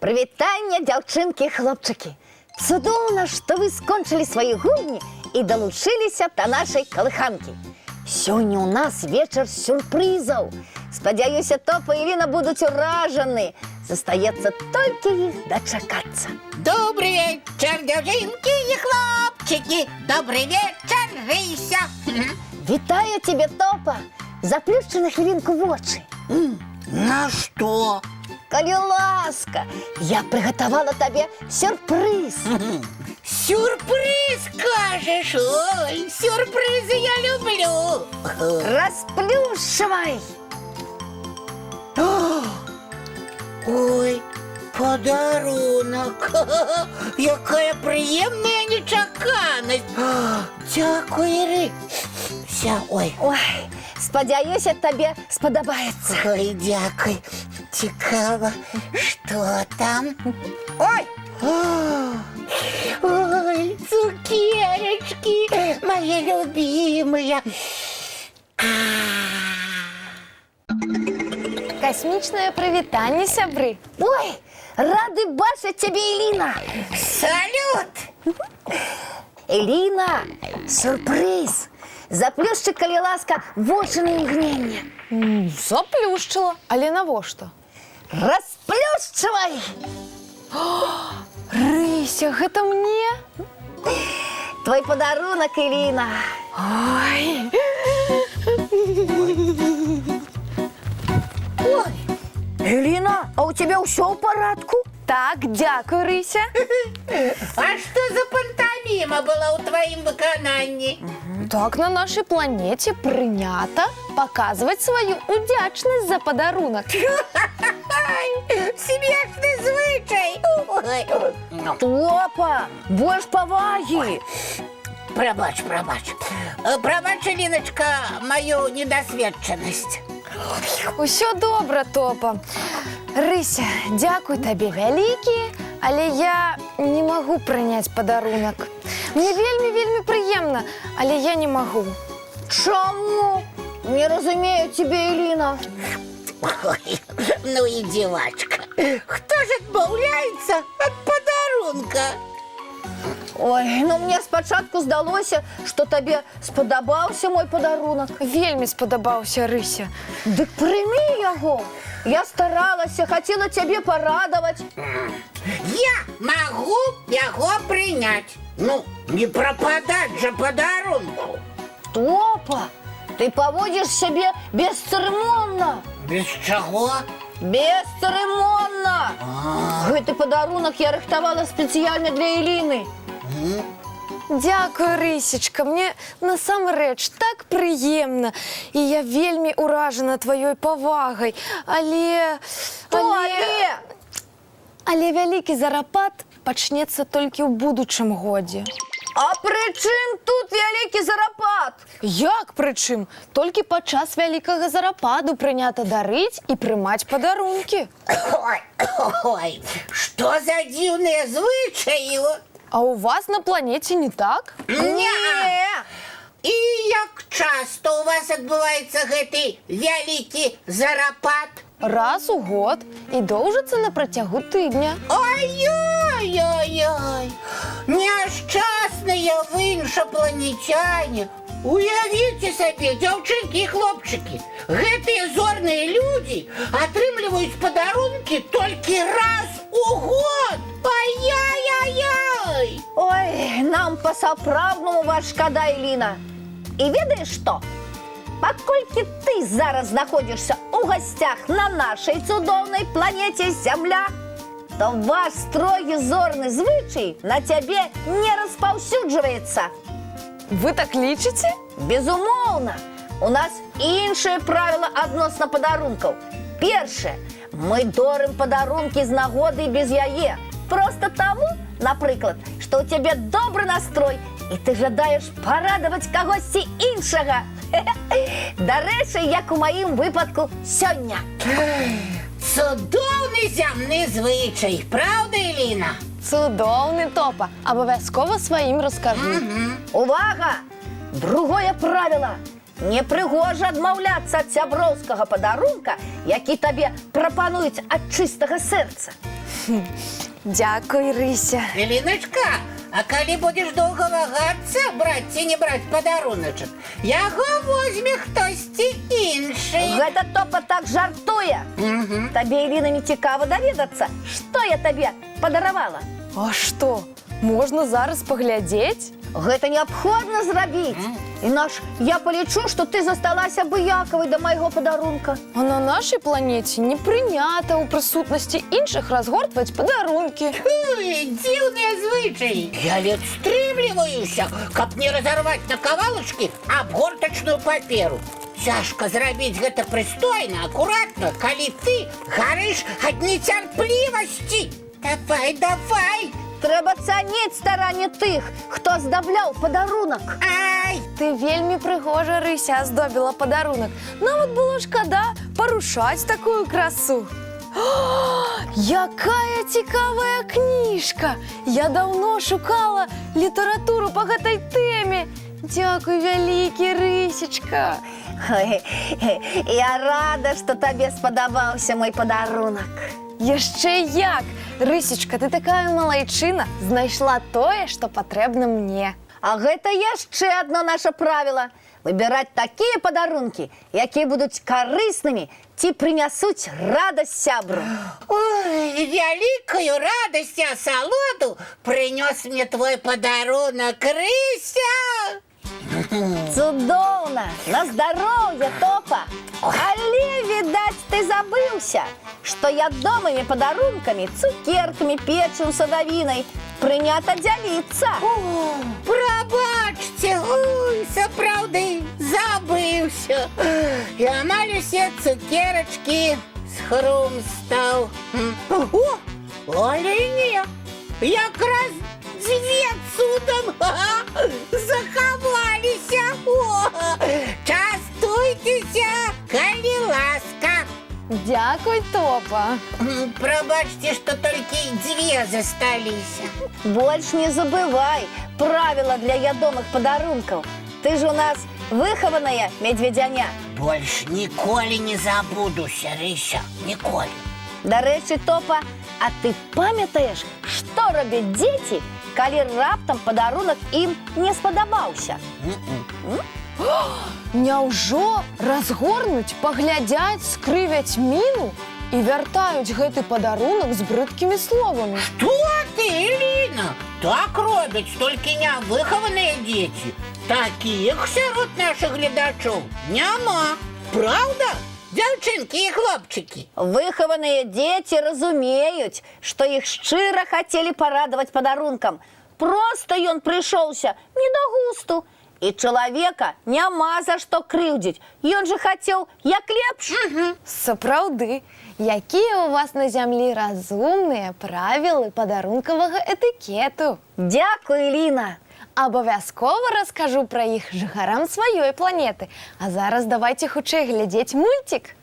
Прывітанне, дзяўчынкі і хлопчыкі! Цудоўна, што вы скончылі свае гульні і далучыліся да нашай калыханкі. Сёння ў нас вечар сюрпрызаў. Спадзяюся, Топа і Іліна будуць уражаны. Застаецца толькі іх дачакацца. Добры вечар, дзяўчынкі і хлопчыкі. Добры вечар, Рыся. Вітаю цябе, Топа! Заплюшчы на хвілінку вочы. На што? Калі ласка, я прыгатавала табе сюрпрыз. Сюрпрыз, кажаш? Ой, сюрпрызы я люблю. Расплюшчвай! Ой, падарунак. Якая прыемная нечаканасць. Дзякуй, Рыся. Ой, Ой, спадзяюся, табе спадабаецца. Ой, дзякуй. Цікава, што там? Ой, Ой, цукерачкі, мае любімыя. Касмічнае прывітанне, сябры. Ой, рады бачыць цябе, Іліна. Салют! Іліна, сюрпрыз. Заплюшчы, калі ласка, вочы на імгненне. Заплюшчыла, але навошта? Расплюшчвай! Рыся, гэта мне? Твой падарунак, Іліна. Ой, Ой, Іліна, а ў цябе ўсё ў парадку? Так, дзякуй, Рыся. А што за пантаміма была ў тваім выкананні? Так на нашай планеце прынята паказваць сваю удзячнасць за падарунак. Ай, смешны звычай. Ой. Топа, больш павагі. Прабач, прабач. Прабач, Іліначка, маю недасведчанасць. Усё добра, Топа. Рыся, дзякуй табе вялікі, але я не магу прыняць падарунак. Мне вельмі, вельмі прыемна, але я не магу. Чаму? Не разумею цябе, Іліна. Ой, ну і дзівачка. Хто ж адмаўляецца ад падарунка? Ой, ну мне спачатку здалося, што табе спадабаўся мой падарунак. Вельмі спадабаўся, Рыся. Дык прымі яго. Я старалася, хацела цябе парадаваць. Я магу яго прыняць. Ну, не прападаць жа падарунку. Топа, ты паводзіш сябе бесцырымонна. Без чаго? Бесцырымонна. Гэты падарунак я рыхтавала спецыяльна для Іліны. Дзякую, Рысечка, мне насамрэч так прыемна. І я вельмі ўражана тваёй павагай, але... Што, але? Але вялікі зарапад пачнецца толькі ў будучым годзе. А пры чым тут вялікі зарапад? Як прычым? Толькі падчас вялікага зарападу прынята дарыць і прымаць падарункі. Ой, ой, што за дзіўныя звычаі? А у вас на планеце не так? Не. І як часта у вас адбываецца гэты вялікі зарапад? Раз у год і доўжыцца на працягу тыдня. Ой-ой-ой-ой! Няшчасныя вы, іншапланецяне! Уявіце сабе, дзяўчынкі і хлопчыкі, гэтыя зорныя людзі атрымліваюць падарункі толькі раз у год! Ай-яй-яй-яй! Ой, нам па-сапраўднаму вас шкада, Іліна. І ведаеш што? Паколькі ты зараз знаходзішся ў гасцях на нашай цудоўнай планеце Зямля, то ваш строгі зорны звычай на цябе не распаўсюджваецца. Вы так лічыце? Безумоўна, у нас іншыя правіла адносна падарункаў. Першае, мы дорым падарункі з нагоды і без яе. Проста таму, напрыклад, што ў цябе добры настрой і ты жадаеш парадаваць кагосьці іншага. Дарэчы, як у маім выпадку сёння. Цудоўны зямны звычай, праўда, Іліна? Цудоўны, Топа. Абавязкова сваім раскажу. Увага! Другое правіла. Непрыгожа адмаўляцца ад сяброўскага падарунка, які табе прапануюць ад чыстага сэрца. Дзякуй, Рыся. Іліначка, а калі будзеш доўга вагацца, браць ці не браць падаруначак, яго возьме хтосьці іншы. Гэта Топа так жартуе. Табе, Іліна, не цікава даведацца, што я табе падаравала? А што, можна зараз паглядзець? Гэта неабходна зрабіць. Інакш я палічу, што ты засталася абыякавай да майго падарунка. А на нашай планеце не прынята ў прысутнасці іншых разгортваць падарункі. Ой, дзіўныя звычаі. Я ледзь стрымліваюся, каб не разарваць на кавалачкі абгортачную паперу. Цяжка зрабіць гэта прыстойна, акуратна, калі ты гарыш ад нецярплівасці. Давай, давай. Трэба цаніць старанне тых, хто аздабляў падарунак. Ай! Ты вельмі прыгожа, Рыся, аздобіла падарунак. Нават было шкада парушаць такую красу. О, якая цікавая кніжка! Я даўно шукала літаратуру па гэтай тэме. Дзякуй вялікі, Рысечка. Ой, я рада, што табе спадабаўся мой падарунак. Яшчэ як! Рысечка, ты такая малайчына, знайшла тое, што патрэбна мне. А гэта яшчэ адно наша правіла. Выбіраць такія падарункі, якія будуць карыснымі ці прынясуць радасць сябру. Ой, вялікую радасць і асалоду прынёс мне твой падарунак, Рыся! Цудоўна! На здароўе, Топа! Але, відаць, ты забыўся, што ядомымі падарункамі, цукеркамі, печывам, садавінай прынята дзяліцца. О, прабачце, ой, сапраўды забыўся. І амаль усе цукерачкі схрумстаў. О, але не, якраз дзве цудам захаваліся. О, частуйцеся, калі ласка. Дзякуй, Топа. Прабачце, што толькі дзве засталіся. Больш не забывай правіла для ядомых падарункаў. Ты ж у нас выхаваная медведзяня. Больш ніколі не забудуся, Рыся, ніколі. Дарэчы, Топа, а ты памятаеш, што робяць дзеці, калі раптам падарунак ім не спадабаўся? Няўжо разгорнуць, паглядзяць, скрывяць міну і вяртаюць гэты падарунак з брыдкімі словамі? Што ты, Іліна? Так робяць толькі нявыхаваныя дзеці. Такіх сярод нашых гледачоў няма. Праўда, дзяўчынкі і хлопчыкі? Выхаваныя дзеці разумеюць, што іх шчыра хацелі парадаваць падарункам. Проста ён прыйшоўся не да густу. І чалавека няма за што крыўдзіць. Ён жа хацеў як лепш. Сапраўды, якія ў вас на зямлі разумныя правілы падарункавага этыкету. Дзякуй, Ліна. Абавязкова раскажу пра іх жыхарам сваёй планеты. А зараз давайте хутчэй глядзець мульцік.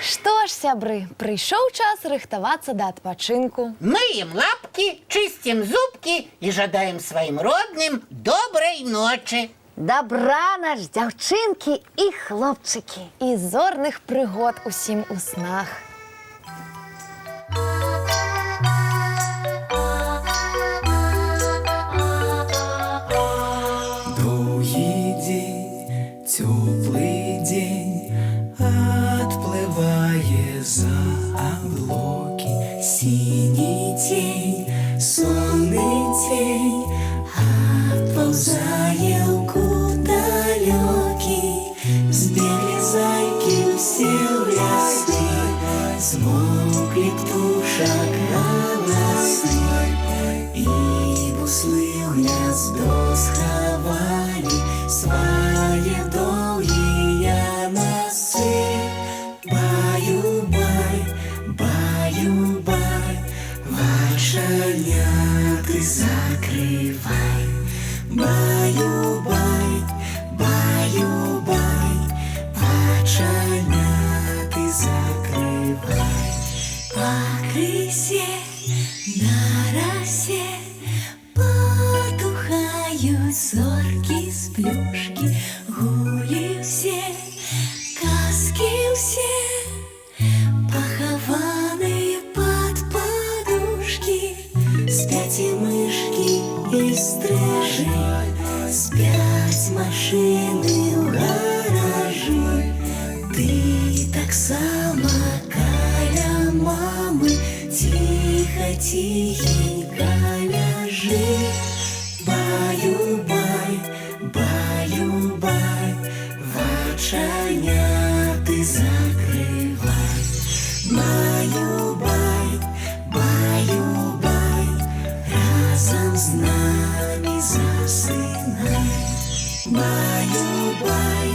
Што ж, сябры, прыйшоў час рыхтавацца да адпачынку. Мыем лапкі, чысцім зубкі і жадаем сваім родным добрай ночы. Дабранач, дзяўчынкі і хлопчыкі. І зорных прыгод усім у снах. Доўгі дзень, цёплы дзень адплывае за аблокі. Сіні цень, сонны цень адпаўзае ў кут далёкі. Збеглі зайкі ўсе ў лясы, змоўклі птушак галасы. І буслы ў гняздо схавалі свае доўгія насы. Баю-бай, баю-бай, вачаняты закрывай. Баю-бай, баю-бай, вачаняты закрывай. Пакрысе на расе потухаюць зоркі сплюшкі, гулі ўсе, казкі ўсе. Стаяць машыны ў гаражы. Ты таксама каля мамы ціха, ціхенька ляжы. Баю-бай, баю-бай, вачаняты закрывай. Баю-бай, баю-бай, разам з намі засынай. Баю-бай,